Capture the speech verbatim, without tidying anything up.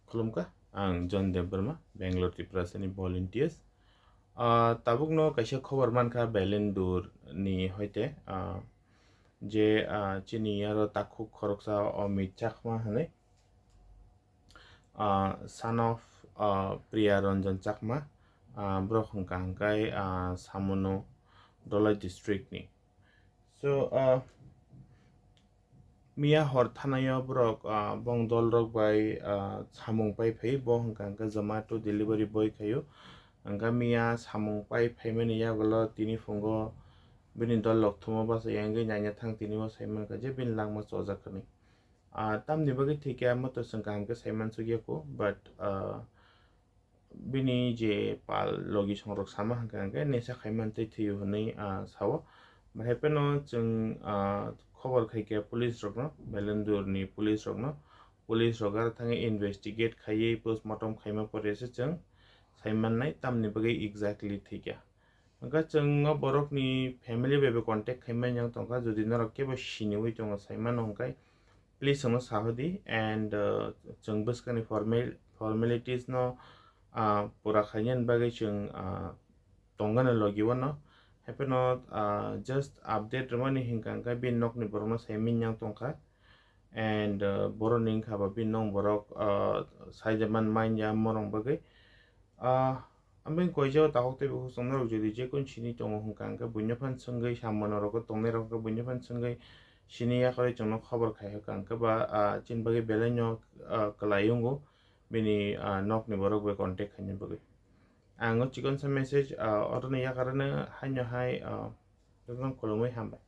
Khulumkha, ang John Debbarma, Bangalore, Tiprasani volunteers. Ah, tabukno kaisa khobor mankha Belendur ni hoite, ah, je, ah, chini aro takhuk khoroksa Amit Chakma hinwi, ah, son of, ah, Priya Ranjan Chakma, ah, borok hwnkha hwnkhe, ah, Samono Dholai district ni. So, ah, miya hor thanai o borok, ah, bong dol rok bai, ah, samung pai phai, bo hwnkha hwnkhe Zomato delivery boy khaio. Hwnkha miya samung pai phaimani yagulo tini phungo bini dol rok thumo bachai wngwi naina thang tini o sai mankha je bini langma chojak hwnwi. Ah, tamni bagwi thwikhe amo to chwng kaham khe sai mansukya kho, but, ah, bini je pal logi songrok sama hwnkha hwnkhe nesa khaimani tei thwio hwnwi, ah, sao. Bahai phano chwng, ah, khobor khaikha police rokno, Belendur ni police rokno. Police rok aro thangwi investigate khaiwi postmortem khaima pore se chwng sai mannai tamni bagwi exactly thwikha. Hwnkhe chwng o borokni family bai bo contact khaimani yang tongkha, jodi norok kebo siniwi tongo sai mano hwnkhe, please chwngno sahodi and, uh, chwng bwskangni formal-, formalities no, uh, pura khainani bagwi chwng, uh, tongani logi o no. Haiphano, uh, just update rwmani hwnkha hwnkhe bini nokni borokno sai manyang tongkha and, uh, boroni wngkha ba bini nok borok, uh, saijaman manya morong bagwi. Ah, ang bini koijago takhuk tei bukhuk chwng norok jodi je kunu sini tongo hwnkha hwnkhe buino phan swngwi samano rokbo tongnai rok hwnkhe buino phan swngwi sini yakarwi chwngno khobor khai hwnkha hwnkhe ba, ah, chini bagwi belai no, ah, kwlai wngo bini, ah, nokni borok bai contact khaina bagwi. Ang o chikonsa message, ah, oroni yakarano haino hai, ah, jotono khulumwi hambai.